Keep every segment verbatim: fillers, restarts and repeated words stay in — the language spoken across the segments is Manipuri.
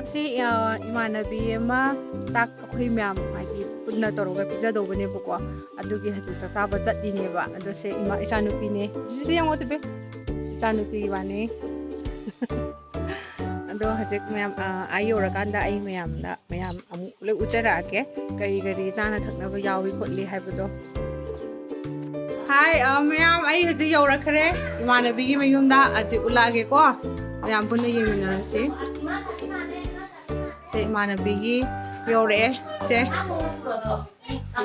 ꯁꯤ, ꯑ, ꯏꯃꯥꯟꯅꯕꯤ ꯑꯃ ꯆꯥꯛ ꯑꯩꯈꯣꯏ ꯃꯌꯥꯝ ꯍꯥꯏꯗꯤ ꯄꯨꯟꯅ ꯇꯧꯔꯒ ꯄꯤꯖꯗꯧꯕꯅꯦꯕꯀꯣ꯫ ꯑꯗꯨꯒꯤ ꯍꯧꯖꯤꯛ ꯆꯥꯛ ꯆꯥꯕ ꯆꯠꯂꯤꯅꯦꯕ꯫ ꯑꯗꯣ ꯁꯦ ꯏꯃꯥ, ꯏꯆꯥꯅꯨꯄꯤꯅꯦ꯫ ꯁꯤꯁꯦ ꯌꯦꯡꯉꯣ ꯇꯨꯕꯤ꯫ ꯏꯆꯥꯅꯨꯄꯤ ꯏꯕꯥꯅꯤ꯫ ꯑꯗꯣ ꯍꯧꯖꯤꯛ ꯃꯌꯥꯝ, ꯑ, ꯑꯥ ꯌꯧꯔꯀꯥꯟꯗ ꯑꯩ ꯃꯌꯥꯝꯗ, ꯃꯌꯥꯝ ꯑꯃꯨꯛ ꯂꯣꯏ ꯎꯠꯆꯔꯛꯑꯒꯦ꯫ ꯀꯔꯤ ꯀꯔꯤ ꯆꯥꯅ ꯊꯛꯅꯕ ꯌꯥꯎꯏ ꯈꯣꯠꯂꯤ ꯍꯥꯏꯕꯗꯣ꯫ ꯍꯥꯏ, ꯑ, ꯃꯌꯥꯝ, ꯑꯩ ꯍꯧꯖꯤꯛ ꯌꯧꯔꯛꯈ꯭ꯔꯦ ꯏꯃꯥꯟꯅꯕꯤꯒꯤ ꯃꯌꯨꯝꯗ꯫ ꯍꯧꯖꯤꯛ ꯎꯠꯂꯛꯑꯒꯦꯀꯣ꯫ ꯃꯌꯥꯝ ꯄꯨꯟꯅ ꯌꯦꯡꯃꯤꯟꯅꯔꯁꯤ꯫ ꯁꯦ, ꯏꯃꯥꯟꯅꯕꯤꯒꯤ ꯌꯧꯔꯛꯑꯦ꯫ ꯁꯦ꯫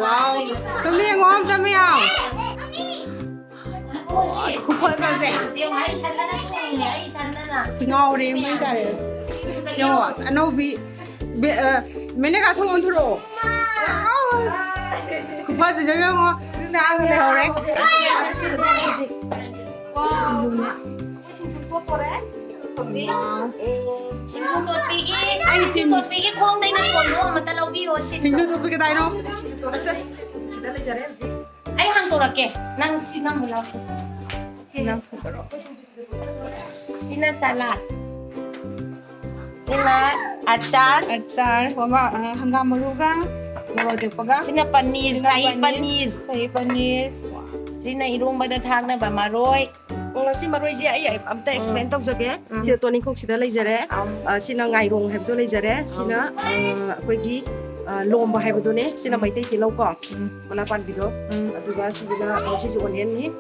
ꯋꯥꯎ꯫ ꯁꯣꯝꯗ ꯌꯦꯡꯉꯣ ꯑꯝꯇ ꯃꯌꯥꯝ꯫ ꯈꯨꯐꯖꯁꯦ꯫ ꯉꯥꯎꯔꯦ ꯃꯩ ꯇꯥꯔꯦ꯫ ꯌꯦꯡꯉꯣ, ꯑꯅꯧꯕꯤ꯫ ꯕꯦ-, ꯑ, ꯃꯦꯅꯦꯀꯥ ꯊꯣꯡ ꯑꯣꯟꯊꯣꯔꯛꯑꯣ꯫ ꯈꯨꯐꯖꯁꯦ ꯌꯦꯡꯉꯣ꯫ ꯅꯪꯅ ꯂꯩꯍꯧꯔꯦ꯫ ꯁꯤꯡꯖꯨꯅꯦ꯫ ꯁꯤꯡꯖꯨ ꯇꯣꯠꯇꯣꯔꯦ꯫ ꯍꯧꯖꯤꯛ꯫ ꯁꯤꯡꯖꯨ ꯇꯣꯠꯄꯤꯒꯤ, ꯑꯩ ꯁꯤꯡꯖꯨ ꯇꯤꯝ꯫ ꯇꯣꯠꯄꯤꯒꯤ ꯈꯣꯡꯗꯩꯅ ꯀꯣꯜꯂꯨ ꯑꯃꯇ ꯂꯧꯕꯤꯌꯣ, ꯁꯤꯡꯖꯨ꯫ ꯁꯤꯡꯖꯨ ꯇꯣꯠꯄꯤ ꯀꯗꯥꯏꯅꯣ? ꯁꯤꯡꯖꯨ ꯇꯣꯠꯄꯤ꯫ ꯑꯁ, ꯁꯤꯗ ꯂꯩꯖꯔꯦ ꯍꯧꯖꯤꯛ꯫ ꯑꯩ ꯍꯥꯡꯗꯣꯔꯛꯀꯦ꯫ ꯅꯪ ꯁꯤ ꯅꯝꯃꯨ ꯂꯥꯎ꯫ ꯅꯪ ꯍꯥꯡꯗꯣꯔꯛꯑꯣ꯫ ꯁꯤꯅ ꯁꯂꯥꯗ꯫ ꯁꯤꯅ ꯑꯆꯥꯔ꯫ ꯑꯆꯥꯔ, ꯃꯃꯥ, ꯑ, ꯍꯪꯒꯥꯝ ꯃꯔꯨꯒ ꯃꯣꯔꯣꯛ ꯑꯇꯦꯛꯄꯒ꯫ ꯁꯤꯅ ꯄꯅꯤꯔ, ꯁꯤꯅ ꯁꯥꯍꯤ ꯄꯅꯤꯔ, ꯄꯅꯤꯔ꯫ ꯁꯥꯍꯤ ꯄꯅꯤꯔ꯫ ꯁꯤꯅ ꯏꯔꯣꯝꯕꯗ ꯊꯥꯛꯅꯕ ꯃꯔꯣꯏ꯫ ꯎꯝ, ꯉꯁꯤ ꯃꯔꯣꯏꯁꯦ ꯑꯩ ꯑꯝꯇ ꯎꯝ꯫ ꯑꯦꯛꯁꯄ꯭ꯂꯦꯟ ꯇꯧꯖꯒꯦ꯫ ꯎꯝ꯫ ꯁꯤꯗ ꯇꯣꯅꯤꯡꯈꯣꯛꯁꯤꯗ ꯂꯩꯖꯔꯦ꯫ ꯎꯝ꯫ ꯑ, ꯁꯤꯅ ꯉꯥꯏꯔꯣꯡ ꯍꯥꯏꯕꯗꯣ ꯂꯩꯖꯔꯦ꯫ ꯁꯤꯅ, ꯎꯝ꯫ ꯑ, ꯑꯩꯈꯣꯏꯒꯤ, ꯑ, ꯂꯣꯝꯕ ꯍꯥꯏꯕꯗꯨꯅꯦ꯫ ꯁꯤꯅ ꯎꯝ꯫ ꯃꯩꯇꯩ ꯇꯤꯜꯍꯧ ꯀꯣ꯫ ꯎꯝ꯫ ꯃꯅꯥ ꯄꯥꯟꯕꯤꯗꯣ꯫ ꯎꯝ꯫ ꯑꯗꯨꯒ ꯁꯤꯁꯤꯅ, ꯑ, ꯁꯤꯁꯨ ꯑꯣꯅꯤꯌꯟꯅꯤ꯫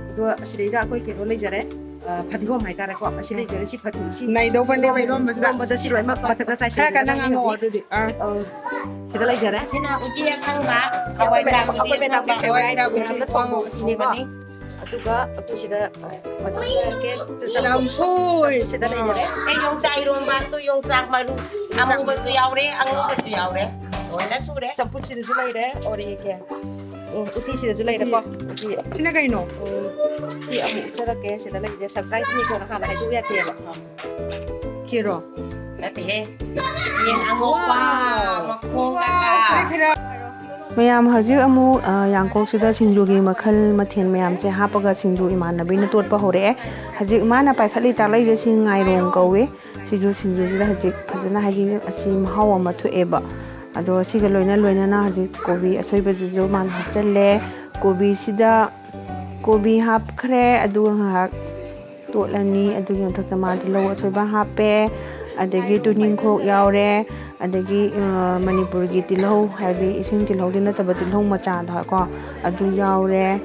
ꯑꯗꯨꯒ ꯁꯤꯗꯩꯗ ꯑꯩꯈꯣꯏ ꯀꯩꯅꯣ ꯂꯩꯖꯔꯦ꯫ ꯑ, ꯐꯗꯤꯒꯣꯝ ꯍꯥꯏꯇꯥꯔꯦꯀꯣ꯫ ꯑꯁꯤ ꯎꯝ꯫ ꯂꯩꯖꯔꯦ꯫ ꯁꯤ ꯐꯗꯤ-, ꯁꯤ ꯅꯩꯗꯧꯕꯅꯦꯕ ꯏꯔꯣꯝꯕꯁꯤꯗ꯫ ꯏꯔꯣꯝꯕꯗ ꯁꯤ ꯂꯣꯏꯅꯃꯛ ꯃꯊꯛꯇ ꯆꯥꯏꯁꯤꯟ ꯈꯔ ꯀꯟꯅ ꯉꯥꯡꯉꯛꯑꯣ ꯑꯗꯨꯗꯤ꯫ ꯑꯥ꯫ ꯑ, ꯁꯤꯗ ꯂꯩꯖꯔꯦ꯫ ꯁꯤꯅ ꯎꯇꯤ ꯑꯁꯪꯕ, ꯁꯤꯅ ꯍꯋꯥꯏ ꯑꯩꯈꯣꯏ ꯃꯌꯥꯝ-, ꯊ꯭ꯔꯥꯛ ꯑꯩꯈꯣꯏ ꯎꯇꯤ ꯃꯌꯥꯝꯒꯤ ꯑꯁꯪꯕ, ꯐꯦꯚꯣꯔꯥꯏꯠ ꯍꯋꯥꯏ ꯊ꯭ꯔꯥꯛ ꯎꯇꯤ ꯃꯌꯥꯝꯅ ꯊꯣꯡꯕ ꯑꯁꯪꯕ ꯎꯇꯤꯅꯦꯀꯣ꯫ ꯎꯇꯤꯅꯤ꯫ ꯑꯗꯨꯒ ꯑꯩꯈꯣꯏ ꯁꯤꯗ ꯃꯊꯛꯇ ꯂꯩꯖꯔꯦ꯫ ꯂꯐꯣꯏ꯫ ꯁꯤꯗ ꯂꯩꯖꯔꯦ꯫ ꯑꯦ, ꯌꯣꯡꯆꯥꯛ ꯏꯔꯣꯝꯕ, ꯇꯨ ꯌꯣꯡꯆꯥꯛ ꯃꯔꯨ ꯑꯃꯨꯕꯁꯨ ꯌꯥꯎꯔꯦ, ꯑꯉꯧꯕꯁꯨ ꯌꯥꯎꯔꯦ, ꯂꯣꯏꯅ ꯁꯨꯔꯦ꯫ ꯆꯝꯐꯨꯠꯁꯤꯗꯁꯨ ꯂꯩꯔꯦ, ꯑꯣꯔꯦꯒꯦ꯫ ꯎꯝ, ꯎꯇꯤꯁꯤꯗꯁꯨ ꯂꯩꯔꯦꯀꯣ꯫ ꯎꯇꯤ꯫ ꯎꯇꯤ꯫ ꯁꯤꯅ ꯀꯩꯅꯣ? ꯎꯝ, ꯁꯤ ꯑꯃꯨꯛ ꯎꯠꯆꯔꯛꯀꯦ, ꯁꯤꯗ ꯂꯩꯔꯦ꯫ ꯁꯔꯄ꯭ꯔꯥꯏꯁꯅꯤꯀꯣ, ꯍꯥꯟꯅ ꯍꯥꯏꯗꯣꯛ ꯌꯥꯗꯦꯕ꯫ ꯈꯦꯔꯣ? ꯅꯠꯇꯦꯍꯦ꯫ ꯌꯦꯟ ꯑꯉꯧꯕ, ꯋꯥꯎ꯫ ꯃꯈꯣꯡ ꯋꯥꯎ, ꯀꯀꯥ꯫ ꯁꯤꯗ ꯈꯔ ꯃꯌꯥꯝ, ꯍꯧꯖꯤꯛ ꯑꯃꯨꯛ, ꯑ, ꯌꯥꯡꯀꯣꯛꯁꯤꯗ ꯁꯤꯡꯖꯨꯒꯤ ꯃꯈꯜ ꯃꯊꯦꯜ ꯃꯌꯥꯝꯁꯦ ꯍꯥꯞꯄꯒ ꯁꯤꯡꯖꯨ ꯏꯃꯥꯟꯅꯕꯤꯅ ꯇꯣꯠꯄ ꯍꯧꯔꯛꯑꯦ꯫ ꯍꯧꯖꯤꯛ ꯃꯥꯅ ꯄꯥꯏꯈꯠꯂꯤ ꯇꯥꯛꯂꯛꯏꯁꯦ ꯁꯤ ꯉꯥꯏꯔꯣꯡ ꯀꯧꯏ꯫ ꯁꯤꯁꯨ ꯁꯤꯡꯖꯨꯁꯤꯗ ꯍꯧꯖꯤꯛ ꯐꯖꯅ, ꯍꯥꯏꯗꯤ, ꯑꯁꯤ ꯃꯍꯥꯎ ꯑꯃ ꯊꯣꯛꯑꯦꯕ꯫ ꯑꯗꯣ ꯁꯤꯒ ꯂꯣꯏꯅ ꯂꯣꯏꯅꯅ ꯍꯧꯖꯤꯛ ꯀꯣꯕꯤ ꯑꯁꯣꯏꯕꯁꯤꯁꯨ ꯃꯥꯅ ꯍꯥꯞꯆꯜꯂꯦ꯫ ꯀꯣꯕꯤꯁꯤꯗ ꯀꯣꯕꯤ ꯍꯥꯞꯈ꯭ꯔꯦ, ꯑꯗꯨꯒ ꯉꯥꯏꯍꯥꯛ ꯇꯣꯠꯂꯅꯤ꯫ ꯑꯗꯨꯒꯤ ꯃꯊꯛꯇ ꯃꯥ ꯇꯤꯜꯍꯧ ꯑꯁꯣꯏꯕ ꯍꯥꯞꯄꯦ, ꯑꯗꯒꯤ ꯇꯨꯅꯤꯡꯈꯣꯛ ꯌꯥꯎꯔꯦ, ꯑꯗꯒꯤ, ꯑ, ꯃꯅꯤꯄꯨꯔꯒꯤ ꯇꯤꯜꯍꯧ, ꯍꯥꯏꯗꯤ ꯏꯁꯤꯡ ꯇꯤꯜꯍꯧꯗꯤ ꯅꯠꯇꯕ, ꯇꯤꯜꯍꯧ ꯃꯆꯥꯗꯣ ꯀꯣ, ꯑꯗꯨ ꯌꯥꯎꯔꯦ꯫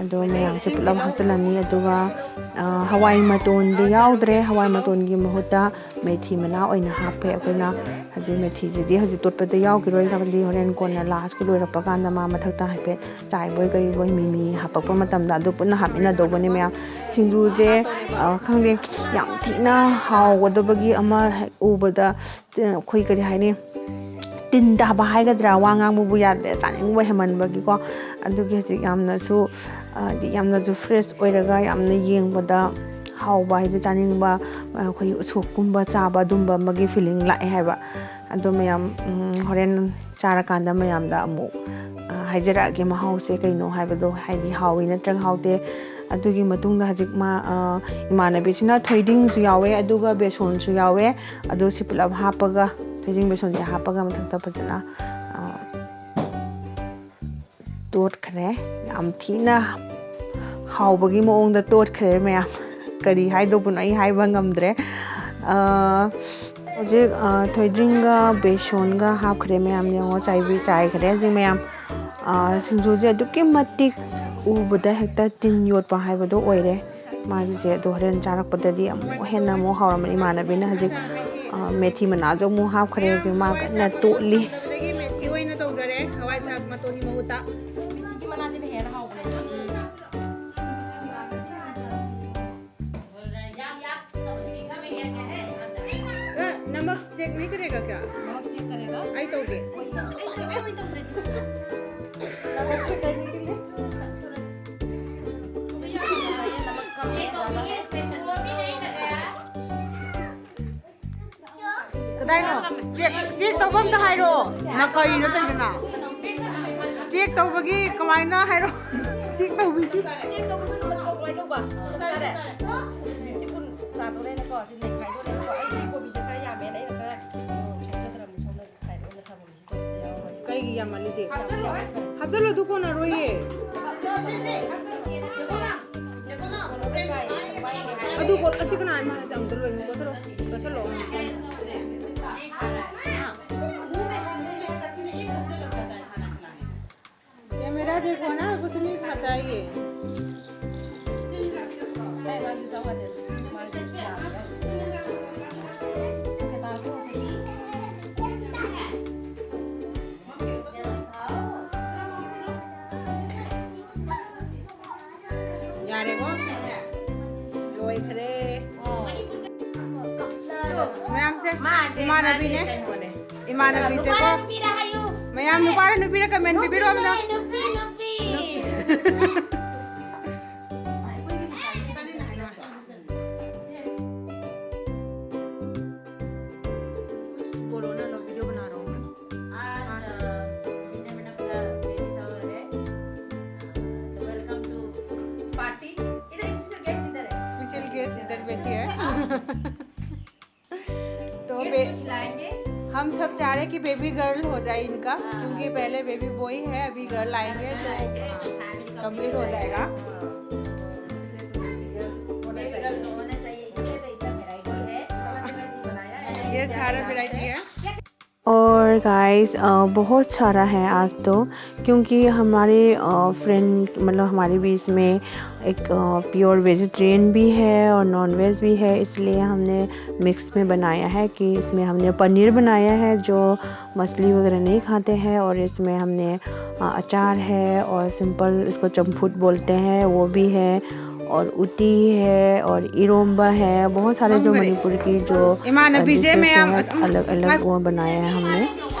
ꯑꯗꯣ ꯃꯌꯥꯝꯁꯦ ꯄꯨꯂꯞ ꯍꯥꯞꯆꯤꯜꯂꯅꯤ꯫ ꯑꯗꯨꯒ, ꯑ, ꯍꯋꯥꯏ ꯃꯇꯣꯟꯗꯤ ꯌꯥꯎꯗ꯭ꯔꯦ꯫ ꯍꯋꯥꯏ ꯃꯇꯣꯟꯒꯤ ꯃꯍꯨꯠꯇ ꯃꯦꯊꯤ ꯃꯅꯥ ꯑꯣꯏꯅ ꯍꯥꯞꯄꯦ ꯑꯩꯈꯣꯏꯅ꯫ ꯍꯧꯖꯤꯛ ꯃꯦꯊꯤꯁꯤꯗꯤ ꯍꯧꯖꯤꯛ ꯇꯣꯠꯄꯗ ꯌꯥꯎꯈꯤꯔꯣꯏ, ꯍꯥꯏꯕꯗꯤ ꯍꯣꯔꯦꯟ ꯀꯣꯟꯅ ꯂꯥꯁꯀꯤ ꯂꯣꯏꯔꯛꯄ ꯀꯥꯟꯗ ꯃꯥ ꯃꯊꯛꯇ ꯍꯥꯏꯐꯦꯠ ꯆꯥꯏꯕꯣꯏ ꯀꯔꯤꯕꯣꯏ ꯃꯤꯃꯤ ꯍꯥꯄꯛꯄ ꯃꯇꯝꯗ ꯑꯗꯨ ꯄꯨꯟꯅ ꯍꯥꯞꯃꯤꯟꯅꯗꯧꯕꯅꯦ ꯃꯌꯥꯝ꯫ ꯁꯤꯡꯖꯨꯁꯦ, ꯑ, ꯈꯪꯗꯦ, ꯌꯥꯝ ꯊꯤꯅ ꯍꯥꯎꯒꯗꯕꯒꯤ ꯑꯃ ꯍꯦꯛ ꯎꯕꯗ, ꯑ, ꯑꯩꯈꯣꯏ ꯀꯔꯤ ꯍꯥꯏꯅꯤ, ꯇꯤꯟ ꯇꯥꯕ ꯍꯥꯏꯒꯗ꯭ꯔꯥ, ꯋꯥ ꯉꯥꯡꯕꯕꯨ ꯌꯥꯗ꯭ꯔꯦ, ꯆꯥꯅꯤꯡꯕ ꯍꯦꯟꯃꯟꯕꯒꯤꯀꯣ꯫ ꯑꯗꯨꯒꯤ ꯍꯧꯖꯤꯛ ꯌꯥꯝꯅꯁꯨ, ꯍꯥꯏꯗꯤ ꯌꯥꯝꯅꯁꯨ ꯐ꯭ꯔꯦꯁ ꯑꯣꯏꯔꯒ ꯌꯥꯝꯅ ꯌꯦꯡꯕꯗ ꯍꯥꯎꯕ, ꯍꯥꯏꯗꯤ ꯆꯥꯅꯤꯡꯕ, ꯑꯩꯈꯣꯏꯒꯤ ꯎꯁꯣꯞꯀꯨꯝꯕ ꯆꯥꯕ ꯑꯗꯨꯝꯕ ꯑꯃꯒꯤ ꯐꯤꯂꯤꯡ ꯂꯥꯛꯑꯦ ꯍꯥꯏꯕ꯫ ꯑꯗꯣ ꯃꯌꯥꯝ, ꯎꯝ, ꯍꯣꯔꯦꯟ ꯆꯥꯔꯀꯥꯟꯗ ꯃꯌꯥꯝꯗ ꯑꯃꯨꯛ, ꯑ, ꯍꯥꯏꯖꯔꯛꯑꯒꯦ ꯃꯍꯥꯎꯁꯦ ꯀꯩꯅꯣ ꯍꯥꯏꯕꯗꯣ, ꯍꯥꯏꯗꯤ ꯍꯥꯎꯋꯤ ꯅꯠꯇ꯭ꯔꯒ ꯍꯥꯎꯇꯦ꯫ ꯑꯗꯨꯒꯤ ꯃꯇꯨꯡꯗ ꯍꯧꯖꯤꯛ ꯃꯥ, ꯑ, ꯏꯃꯥꯟꯅꯕꯤꯁꯤꯅ ꯊꯣꯏꯗꯤꯡꯁꯨ ꯌꯥꯎꯋꯦ, ꯑꯗꯨꯒ ꯕꯦꯁꯣꯟꯁꯨ ꯌꯥꯎꯋꯦ꯫ ꯑꯗꯨ ꯁꯤ ꯄꯨꯂꯞ ꯍꯥꯞꯄꯒ, ꯊꯣꯏꯗꯤꯡ ꯕꯦꯁꯣꯟꯁꯦ ꯍꯥꯞꯄꯒ ꯃꯊꯛꯇ ꯐꯖꯅ, ꯑ, ꯇꯣꯠꯈ꯭ꯔꯦ꯫ ꯌꯥꯝ ꯊꯤꯅ ꯍꯥꯎꯕꯒꯤ ꯃꯑꯣꯡꯗ ꯇꯣꯠꯈ꯭ꯔꯦ ꯃꯌꯥꯝ꯫ ꯀꯔꯤ ꯍꯥꯏꯗꯧꯕꯅꯣ ꯑꯩ ꯍꯥꯏꯕ ꯉꯝꯗ꯭ꯔꯦ꯫ ꯑ, ꯍꯧꯖꯤꯛ, ꯑ, ꯊꯣꯏꯗ꯭ꯔꯤꯡꯒ ꯕꯦꯁꯣꯟꯒ ꯍꯥꯞꯈ꯭ꯔꯦ ꯃꯌꯥꯝ꯫ ꯌꯦꯡꯉꯣ, ꯆꯥꯏꯕꯤ ꯆꯥꯏꯈ꯭ꯔꯦ ꯍꯧꯖꯤꯛ ꯃꯌꯥꯝ꯫ ꯑ, ꯁꯤꯡꯖꯨꯁꯦ ꯑꯗꯨꯛꯀꯤ ꯃꯇꯤꯛ ꯎꯕꯗ ꯍꯦꯛꯇ ꯇꯤꯟ ꯌꯣꯠꯄ ꯍꯥꯏꯕꯗꯣ ꯑꯣꯏꯔꯦ꯫ ꯃꯥꯒꯤꯁꯦ ꯑꯗꯣ ꯍꯣꯔꯦꯟ ꯆꯥꯔꯛꯄꯗꯗꯤ ꯑꯃꯨꯛ ꯍꯦꯟꯅ ꯑꯃꯨꯛ ꯍꯥꯎꯔꯝꯃꯅꯤ꯫ ꯏꯃꯥꯟꯅꯕꯤꯅ ꯍꯧꯖꯤꯛ, ꯑ, ꯃꯦꯊꯤ ꯃꯅꯥꯁꯨ ꯑꯃꯨꯛ ꯍꯥꯞꯈ꯭ꯔꯦ꯫ ꯍꯧꯖꯤꯛ ꯃꯥ ꯀꯟꯅ ꯇꯣꯠꯂꯤ꯫ ꯑꯗꯒꯤ ꯃꯦꯊꯤ ꯑꯣꯏꯅ ꯇꯧꯖꯔꯦ, ꯍꯋꯥꯏ ꯊꯔꯥꯛ ꯃꯇꯣꯟꯒꯤ ꯃꯍꯨꯠꯇ꯫ ꯃꯦꯊꯤꯒꯤ ꯃꯅꯥꯁꯤꯅ ꯍꯦꯟꯅ ꯍꯥꯎꯕꯅꯦ꯫ ꯑ, ꯅꯃꯛ ꯆꯦꯛ ꯅꯍꯤ ꯀꯔꯦꯒꯥ ꯀꯌꯥ? ꯅꯃꯛ ꯆꯦꯛ ꯀꯔꯦꯒꯥ? ꯑꯩ ꯇꯧꯒꯦ꯫ ꯑꯩ, ꯑꯩ, ꯑꯩ ꯑꯣꯏꯅ ꯇꯧꯖꯒꯦ꯫ ꯅꯃꯛ ꯆꯦꯛ ꯀꯔꯦꯒꯥ? ꯀꯗꯥꯏꯅꯣ? ꯆꯦꯛ, ꯆꯦꯛ ꯇꯧꯕ ꯑꯝꯇ ꯍꯥꯏꯔꯣ꯫ ꯅ ꯀꯔꯤꯅꯣ ꯇꯧꯔꯤꯗꯨꯅ? ꯆꯦꯛ ꯇꯧꯕꯒꯤ ꯀꯃꯥꯏꯅ ꯍꯥꯏꯔꯣ? ꯆꯦꯛ ꯇꯧꯕꯤꯁꯤ꯫ ꯆꯦꯛ ꯇꯧꯕꯒꯤ ꯃꯇꯧ ꯀꯃꯥꯏꯅ ꯇꯧꯕ? ꯆꯞ ꯆꯥꯔꯦ꯫ ꯁꯤ ꯄꯨꯟ ꯇꯥꯗꯣꯔꯦꯅꯀꯣ꯫ ꯁꯤ ꯅꯩꯈꯥꯏꯗꯣꯔꯦꯅꯀꯣ꯫ ꯑꯩ ꯁꯤ ꯀꯣꯕꯤꯁꯦ ꯈꯔ ꯌꯥꯝꯃꯦꯅ ꯑꯩꯅ ꯈꯔ ꯁꯣꯛꯆꯗ꯭ꯔꯕꯅꯤ꯫ ꯁꯣꯝꯗ ꯁꯥꯏꯗ ꯑꯣꯏꯅ ꯊꯝꯃꯒꯦ꯫ ꯁꯤ ꯇꯧꯕꯁꯦ ꯌꯥꯎꯔꯣꯏ꯫ ꯀꯩꯒꯤ ꯌꯥꯝꯃꯜꯂꯤꯗꯤ? ꯍꯥꯞꯆꯜꯂꯣ, ꯑꯗꯨ ꯀꯣꯟꯅꯔꯣꯏꯌꯦ꯫ ꯑꯗꯨ ꯀꯣ-, ꯑꯁꯤ ꯀꯅꯥꯅ ꯃꯥꯅ ꯑꯝꯇ ꯂꯣꯏ ꯀꯣꯠꯊꯔꯣ꯫ ꯀꯣꯠꯊꯔꯣ꯫ ये मेरा देखो ना, कुछ नहीं खाता है ये। ꯌꯥꯔꯦꯀꯣ? ꯂꯣꯏꯈ꯭ꯔꯦ꯫ ꯃꯌꯥꯝꯁꯦ ꯏꯃꯥꯟꯅꯕꯤꯅꯦ꯫ ꯏꯃꯥꯟꯅꯕꯤꯁꯦꯀꯣ꯫ ꯃꯌꯥꯝ ꯅꯨꯄꯥꯔ ꯅꯨꯄꯤꯔ ꯀꯃꯦꯟ ꯄꯤꯕꯤꯔꯣ ꯑꯝꯇ꯫ बोलो ना, लोग वीडियो बना रहा हूँ मैं। आज, अ, विनय मैडम का बेबी शावर है। अ, तो welcome to party। इधर स्पेशल गेस्ट इधर है। स्पेशल गेस्ट इधर बैठी है। तो बे-, हम सब चाह रहे हैं कि बेबी गर्ल हो जाए इनका, क्योंकि पहले बेबी बॉय है, अभी गर्ल आएंगे तो कंप्लीट हो जाएगा। ये सारा वैरायटी है। और गाइस, बहुत सारा है आज तो, क्योंकि हमारे फ्रेंड, मतलब हमारे बीच में एक प्योर वेजिटेरियन भी है और नॉन वेज भी है, इसलिए हमने मिक्स में बनाया है कि इसमें हमने पनीर बनाया है जो मछली वगैरह नहीं खाते हैं, और इसमें हमने अ, अचार है और सिंपल इसको चम्फुट बोलते हैं, वो भी है, और उटी है और इरोम्बा है, बहुत सारे जो मणिपुर की जो ꯏꯃꯥꯟꯅꯕꯤꯁꯦ डिशेस ꯃꯌꯥꯝ हैं अलग अलग वो बनाया है हमने।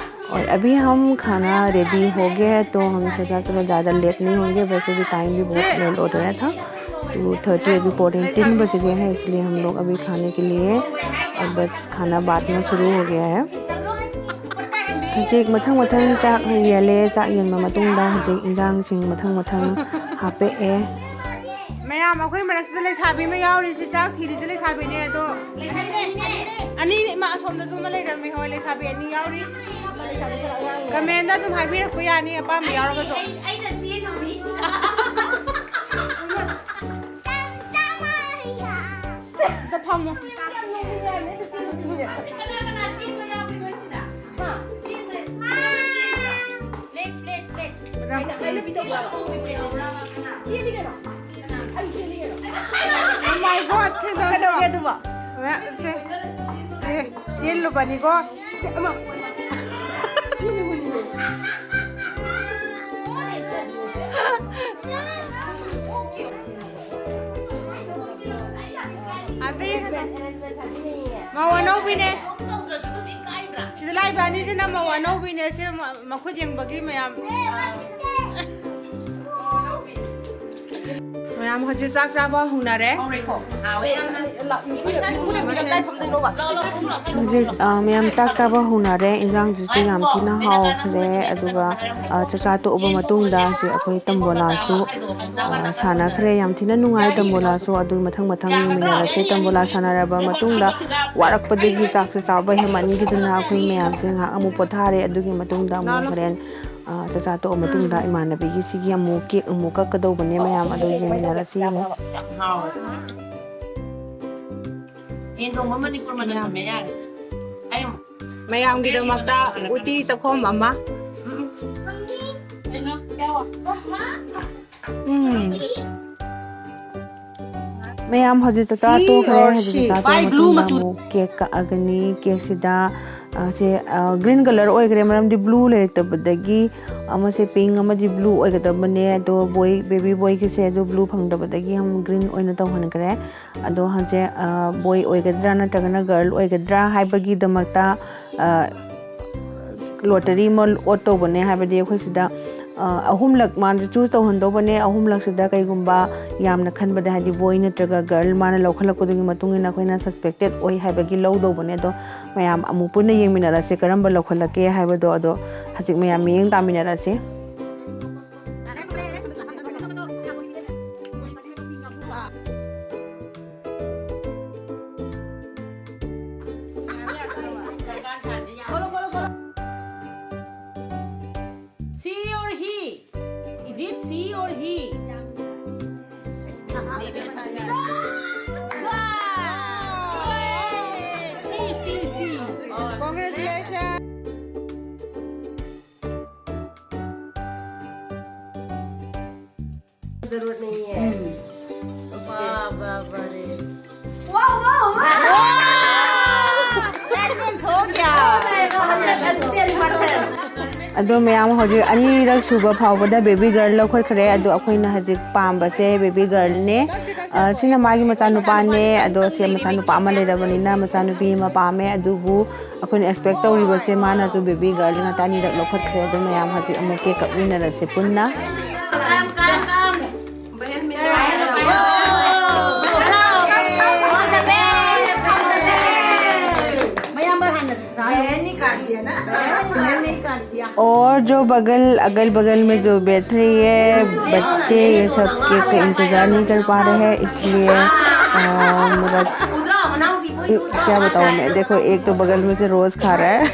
और अभी हम खाना रेडी हो गया है, तो हम सोचा चलो ज़्यादा लेट नहीं होंगे, वैसे भी टाइम भी बहुत लेट हो रहा था, टू थर्टी अभी पौने तीन बज गए हैं, इसलिए हम लोग अभी खाने के लिए, और बस खाना बाद में शुरू हो गया है। ꯍꯧꯖꯤꯛ ꯃꯊꯪ ꯃꯊꯪ ꯆꯥꯛ ꯌꯦꯜꯂꯦ꯫ ꯆꯥꯛ ꯌꯦꯟꯕ ꯃꯇꯨꯡꯗ ꯍꯧꯖꯤꯛ ꯏꯟꯖꯥꯡꯁꯤꯡ ꯃꯊꯪ ꯃꯊꯪ ꯍꯥꯞꯄꯛꯑꯦ꯫ ꯃꯌꯥꯝ, ꯑꯩꯈꯣꯏ ꯃꯔꯛꯁꯤꯗ ꯂꯩꯁꯥꯕꯤ ꯑꯃ ꯌꯥꯎꯔꯤ꯫ ꯁꯤ ꯆꯥꯛ ꯊꯤꯔꯤꯁꯦ ꯂꯩꯁꯥꯕꯤꯅꯦ ꯑꯗꯣ꯫ ꯑꯅꯤ, ꯃꯥ ꯑꯁꯣꯝꯗꯁꯨ ꯑꯃ ꯂꯩꯔꯝꯃꯦ꯫ ꯍꯣꯏ, ꯂꯩꯁꯥꯕꯤ ꯑꯅꯤ ꯌꯥꯎꯔꯤ꯫ ꯀꯃꯦꯟꯗ ꯑꯗꯨꯝ ꯍꯥꯏꯕꯤꯔꯛꯄ ꯌꯥꯅꯤ, ꯑꯄꯥꯝꯕ ꯌꯥꯎꯔꯒꯁꯨ꯫ ꯑꯝꯇ ꯐꯝꯃꯣ꯫ Oh my God, ꯁꯦ ꯇꯧꯔꯣ꯫ ꯀꯩꯗꯧꯒꯦ ꯑꯗꯨꯕꯣ? ꯁꯦ, ꯁꯦ, ꯆꯦꯜꯂꯨꯕꯅꯤꯀꯣ꯫ ꯁꯦ, ꯑꯃ꯫ ꯑꯗꯩ ꯃꯧ ꯑꯅꯧꯕꯤꯅꯦ꯫ ꯁꯤꯗ ꯂꯥꯛꯏꯕ ꯑꯅꯤꯁꯤꯅ ꯃꯧ ꯑꯅꯧꯕꯤꯅꯦ꯫ ꯁꯦ ꯃ-, ꯃꯈꯨꯠ ꯌꯦꯡꯕꯒꯤ ꯃꯌꯥꯝ꯫ ꯃꯌꯥꯝ ꯍꯧꯖꯤꯛ ꯆꯥꯛ ꯆꯥꯕ ꯍꯧꯅꯔꯦ꯫ ꯍꯧꯖꯤꯛ, ꯑ, ꯃꯌꯥꯝ ꯆꯥꯛ ꯆꯥꯕ ꯍꯧꯅꯔꯦ꯫ ꯏꯟꯖꯥꯡꯁꯤꯁꯨ ꯌꯥꯝ ꯊꯤꯅ ꯍꯥꯎꯈ꯭ꯔꯦ꯫ ꯑꯗꯨꯒ, ꯑ, ꯆꯥꯛꯆꯥ ꯇꯣꯛꯑꯕ ꯃꯇꯨꯡꯗ ꯍꯧꯖꯤꯛ ꯑꯩꯈꯣꯏ ꯇꯝꯕꯣꯂꯥꯁꯨ, ꯑ, ꯁꯥꯟꯅꯈ꯭ꯔꯦ꯫ ꯌꯥꯝ ꯊꯤꯅ ꯅꯨꯡꯉꯥꯏ ꯇꯝꯕꯣꯂꯥꯁꯨ꯫ ꯑꯗꯨ ꯃꯊꯪ ꯃꯊꯪ ꯌꯦꯡꯃꯤꯟꯅꯔꯁꯦ꯫ ꯇꯝꯕꯣꯂꯥ ꯁꯥꯟꯅꯔꯕ ꯃꯇꯨꯡꯗ ꯋꯥꯔꯛꯄꯗꯒꯤ ꯆꯥꯛꯁꯨ ꯆꯥꯕ ꯍꯦꯟꯃꯟꯈꯤꯗꯅ ꯑꯩꯈꯣꯏ ꯃꯌꯥꯝꯁꯦ ꯉꯥꯏꯍꯥꯛ ꯑꯃꯨꯛ ꯄꯣꯊꯥꯔꯦ꯫ ꯑꯗꯨꯒꯤ ꯃꯇꯨꯡꯗ ꯑꯃꯨꯛ ꯍꯣꯔꯦꯟ, ꯑ, ꯆꯥꯛꯆꯥ ꯇꯣꯛꯑ ꯃꯇꯨꯡꯗ ꯏꯃꯥꯟꯅꯕꯤꯒꯤ ꯁꯤꯒꯤ ꯑꯃꯨꯛ ꯀꯦꯛ ꯑꯃꯨꯛ ꯀꯛꯀꯗꯧꯕꯅꯦ ꯃꯌꯥꯝ꯫ ꯑꯗꯨ ꯌꯦꯡꯃꯤꯟꯅꯔꯁꯤ꯫ ꯌꯦꯟ ꯊꯣꯡꯕ ꯃꯅꯤꯄꯨꯔ ꯃꯅꯝ ꯅꯝꯃꯦ ꯌꯥꯔꯦ꯫ ꯑꯩ ꯃꯌꯥꯝꯒꯤꯗꯃꯛꯇ ꯎꯇꯤ ꯆꯥꯛꯈꯣꯝ ꯑꯃ꯫ ꯎꯝ꯫ ꯃꯌꯥꯝ ꯍꯧꯖꯤꯛ ꯆꯥꯛꯆꯥ ꯇꯣꯛꯈ꯭ꯔꯦ꯫ ꯍꯧꯖꯤꯛ ꯆꯥꯛꯆꯥ ꯇꯣꯛꯑ ꯃꯇꯨꯡꯗ ꯑꯃꯨꯛ ꯀꯦꯛ ꯀꯛꯑꯒꯅꯤ꯫ ꯀꯦꯛꯁꯤꯗ, ꯑ, ꯁꯦ, ꯑ, green colour ꯑꯣꯏꯈ꯭ꯔꯦ, ꯃꯔꯝꯗꯤ blue ꯂꯩꯔꯛꯇꯕꯗꯒꯤ꯫ ꯑꯃꯁꯦ pink, ꯑꯃꯗꯤ blue ꯑꯣꯏꯒꯗꯕꯅꯦ꯫ ꯑꯗꯣ boy, baby boyꯒꯤꯁꯦ ꯑꯗꯨ blue ꯐꯪꯗꯕꯗꯒꯤ ꯑꯃꯨꯛ green ꯑꯣꯏꯅ ꯇꯧꯍꯟꯈ꯭ꯔꯦ꯫ ꯑꯗꯣ ꯍꯧꯖꯤꯛ, ꯑ, boy ꯑꯣꯏꯒꯗ꯭ꯔꯥ ꯅꯠꯇ꯭ꯔꯒꯅ girl ꯑꯣꯏꯒꯗ꯭ꯔꯥ ꯍꯥꯏꯕꯒꯤꯗꯃꯛꯇ, ꯑ, lottery ꯑꯃ ꯑꯣꯠꯇꯧꯕꯅꯦ꯫ ꯍꯥꯏꯕꯗꯤ ꯑꯩꯈꯣꯏ ꯁꯤꯗ, ꯑꯍꯨꯝꯂꯛ ꯃꯥꯁꯦ ꯆꯨꯁ ꯇꯧꯍꯟꯗꯧꯕꯅꯦ꯫ ꯑꯍꯨꯝꯂꯛꯁꯤꯗ ꯀꯩꯒꯨꯝꯕ ꯌꯥꯝꯅ ꯈꯟꯕꯗ, ꯍꯥꯏꯗꯤ ꯕꯣꯏ ꯅꯠꯇ꯭ꯔꯒ ꯒꯔꯜ ꯃꯥꯅ ꯂꯧꯈꯠꯂꯛꯄꯗꯨꯒꯤ ꯃꯇꯨꯡ ꯏꯟꯅ ꯑꯩꯈꯣꯏꯅ ꯁꯁꯄꯦꯛꯇꯦꯠ ꯑꯣꯏ ꯍꯥꯏꯕꯒꯤ ꯂꯧꯗꯧꯕꯅꯦ꯫ ꯑꯗꯣ ꯃꯌꯥꯝ ꯑꯃꯨꯛ ꯄꯨꯟꯅ ꯌꯦꯡꯃꯤꯟꯅꯔꯁꯦ, ꯀꯔꯝꯕ ꯂꯧꯈꯠꯂꯛꯀꯦ ꯍꯥꯏꯕꯗꯣ꯫ ꯑꯗꯣ ꯍꯧꯖꯤꯛ ꯃꯌꯥꯝ ꯃꯤꯠꯌꯦꯡ ꯇꯥꯃꯤꯟꯅꯔꯁꯦ꯫ She or he? Is it she or he? Wow! She, she, she. Congratulations. जरूरत नहीं है। वाह, वाह, वाह। Advance हो गया। तेरी परसेंट। ꯑꯗꯣ ꯃꯌꯥꯝ, ꯍꯧꯖꯤꯛ ꯑꯅꯤꯔꯛ ꯁꯨꯕ ꯐꯥꯎꯕꯗ ꯕꯦꯕꯤ ꯒꯔꯜ ꯂꯧꯈꯠꯈ꯭ꯔꯦ꯫ ꯑꯗꯣ ꯑꯩꯈꯣꯏꯅ ꯍꯧꯖꯤꯛ ꯄꯥꯝꯕꯁꯦ ꯕꯦꯕꯤ ꯒꯔꯜꯅꯦ꯫ ꯑ, ꯁꯤꯅ ꯃꯥꯒꯤ ꯃꯆꯥꯅꯨꯄꯥꯅꯦ꯫ ꯑꯗꯣ ꯁꯤ ꯃꯆꯥꯅꯨꯄꯥ ꯑꯃ ꯂꯩꯔꯕꯅꯤꯅ ꯃꯆꯥꯅꯨꯄꯤ ꯑꯃ ꯄꯥꯝꯃꯦ꯫ ꯑꯗꯨꯕꯨ ꯑꯩꯈꯣꯏꯅ ꯑꯦꯛꯁꯄꯦꯛ ꯇꯧꯔꯤꯕꯁꯦ ꯃꯥꯅꯁꯨ ꯕꯦꯕꯤ ꯒꯔꯜ ꯉꯥꯛꯇ ꯑꯅꯤꯔꯛ ꯂꯧꯈꯠꯈ꯭ꯔꯦ꯫ ꯑꯗꯣ ꯃꯌꯥꯝ ꯍꯧꯖꯤꯛ ꯑꯃꯨꯛ ꯀꯦꯛ ꯀꯛꯃꯤꯟꯅꯔꯁꯦ ꯄꯨꯟꯅ꯫ और जो बगल, अगल बगल में जो बैठ रही है, बच्चे ये सब केक का इंतज़ार नहीं कर पा रहे हैं, इसलिए, अ, मतलब, क्या बताऊँ मैं। देखो, एक तो बगल में से रोज़ खा रहा है।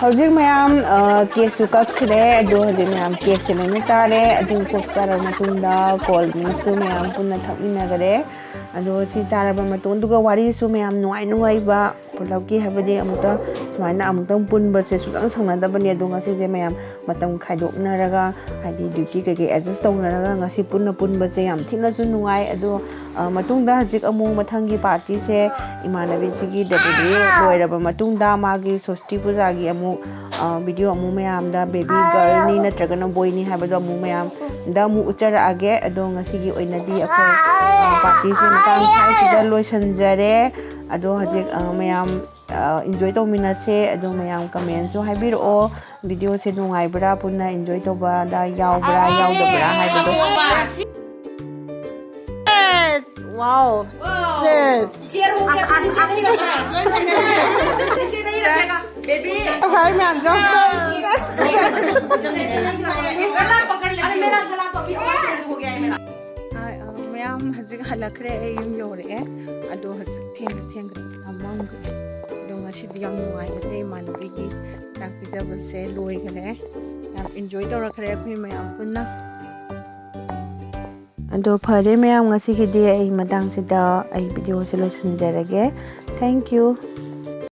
ꯍꯧꯖꯤꯛ ꯃꯌꯥꯝ, ꯑ, ꯀꯦꯛꯁꯨ ꯀꯛꯈ꯭ꯔꯦ꯫ ꯑꯗꯣ ꯍꯧꯖꯤꯛ ꯃꯌꯥꯝ ꯀꯦꯛꯁꯦ ꯂꯣꯏꯅ ꯆꯥꯔꯦ꯫ ꯑꯗꯨ ꯀꯦꯛ ꯆꯥꯔꯕ ꯃꯇꯨꯡꯗ ꯀꯣꯜ ꯗ꯭ꯔꯤꯡꯁꯨ ꯃꯌꯥꯝ ꯄꯨꯟꯅ ꯊꯛꯃꯤꯟꯅꯈ꯭ꯔꯦ꯫ ꯑꯗꯣ ꯁꯤ ꯆꯥꯔꯕ ꯃꯇꯨꯡ, ꯑꯗꯨꯒ ꯋꯥꯔꯤꯁꯨ ꯃꯌꯥꯝ ꯅꯨꯡꯉꯥꯏ ꯅꯨꯡꯉꯥꯏꯕ ꯄꯨꯂꯞꯀꯤ, ꯍꯥꯏꯕꯗꯤ ꯑꯃꯨꯛꯇ ꯁꯨꯃꯥꯏꯅ ꯑꯃꯨꯛꯇꯪ ꯄꯨꯟꯕꯁꯦ ꯁꯨꯡꯁꯪ ꯁꯪꯅꯗꯕꯅꯦ꯫ ꯑꯗꯣ ꯉꯁꯤꯁꯦ ꯃꯌꯥꯝ ꯃꯇꯝ ꯈꯥꯏꯗꯣꯛꯅꯔꯒ, ꯍꯥꯏꯗꯤ ꯗ꯭ꯌꯨꯇꯤ ꯀꯩꯀꯩ ꯑꯦꯗꯖꯁ ꯇꯧꯅꯔꯒ ꯉꯁꯤ ꯄꯨꯟꯅ ꯄꯨꯟꯕꯁꯦ ꯌꯥꯝ ꯊꯤꯅꯁꯨ ꯅꯨꯡꯉꯥꯏ꯫ ꯑꯗꯣ, ꯑ, ꯃꯇꯨꯡꯗ ꯍꯧꯖꯤꯛ ꯑꯃꯨꯛ ꯃꯊꯪꯒꯤ ꯄꯥꯔꯇꯤꯁꯦ ꯏꯃꯥꯟꯅꯕꯤꯁꯤꯒꯤ ꯗꯦꯂꯤꯚꯔꯤ ꯂꯣꯏꯔꯕ ꯃꯇꯨꯡꯗ ꯃꯥꯒꯤ ꯁꯣꯁꯇꯤ ꯄꯨꯖꯥꯒꯤ ꯑꯃꯨꯛ, ꯑ, ꯚꯤꯗꯤꯑꯣ ꯑꯃꯨꯛ ꯃꯌꯥꯝꯗ ꯕꯦꯕꯤ ꯒꯔꯜꯅꯤ ꯅꯠꯇ꯭ꯔꯒꯅ ꯕꯣꯏꯅꯤ ꯍꯥꯏꯕꯗꯣ ꯑꯃꯨꯛ ꯃꯌꯥꯝꯗ ꯑꯃꯨꯛ ꯎꯠꯆꯔꯛꯑꯒꯦ꯫ ꯑꯗꯣ ꯉꯁꯤꯒꯤ ꯑꯣꯏꯅꯗꯤ ꯑꯩꯈꯣꯏ, ꯑ, ꯄꯥꯔꯇꯤꯁꯦ ꯃꯇꯥꯡ ꯁ꯭ꯋꯥꯏꯁꯤꯗ ꯂꯣꯏꯁꯤꯟꯖꯔꯦ꯫ ꯑꯗꯣ ꯍꯧꯖꯤꯛ ꯑ, ꯃꯌꯥꯝ ꯑ, ꯏꯟꯖꯣꯏ ꯇꯧꯃꯤꯟꯅꯁꯦ꯫ ꯑꯗꯣ ꯃꯌꯥꯝ ꯀꯃꯦꯟꯁꯨ ꯍꯥꯏꯕꯤꯔꯛꯑꯣ, ꯚꯤꯗꯤꯑꯣꯁꯦ ꯅꯨꯡꯉꯥꯏꯕ꯭ꯔꯥ, ꯄꯨꯟꯅ ꯏꯟꯖꯣꯏ ꯇꯧꯕꯗ ꯌꯥꯎꯕ꯭ꯔꯥ ꯌꯥꯎꯗꯕ꯭ꯔꯥ ꯍꯥꯏꯕꯗꯣ꯫ Wow. Sis. बेबी। भाई मैं जाऊँ। गला पकड़ लेती हूँ। अरे मेरा गला तो अभी और हो गया है मेरा। ꯃꯌꯥꯝ ꯍꯧꯖꯤꯛ ꯍꯜꯂꯛꯈ꯭ꯔꯦ꯫ ꯑꯩ ꯌꯨꯝ ꯌꯧꯔꯛꯑꯦ꯫ ꯑꯗꯣ ꯍꯧꯖꯤꯛ ꯊꯦꯡꯅ ꯊꯦꯡꯅ ꯃꯝꯈ꯭ꯔꯦ꯫ ꯑꯗꯣ ꯉꯁꯤꯗꯤ ꯌꯥꯝ ꯅꯨꯡꯉꯥꯏꯈ꯭ꯔꯦ꯫ ꯏꯃꯥꯟꯅꯕꯤꯒꯤ ꯆꯥꯛ ꯄꯤꯖꯕꯁꯦ ꯂꯣꯏꯈ꯭ꯔꯦ꯫ ꯌꯥꯝ ꯏꯟꯖꯣꯏ ꯇꯧꯔꯛꯈ꯭ꯔꯦ ꯑꯩꯈꯣꯏ ꯃꯌꯥꯝ ꯄꯨꯟꯅ꯫ ꯑꯗꯣ ꯐꯔꯦ ꯃꯌꯥꯝ, ꯉꯁꯤꯒꯤꯗꯤ ꯑꯩ ꯃꯇꯥꯡꯁꯤꯗ ꯑꯩ ꯚꯤꯗꯤꯑꯣꯁꯦ ꯂꯣꯏꯁꯤꯟꯖꯔꯒꯦ꯫ Thank you.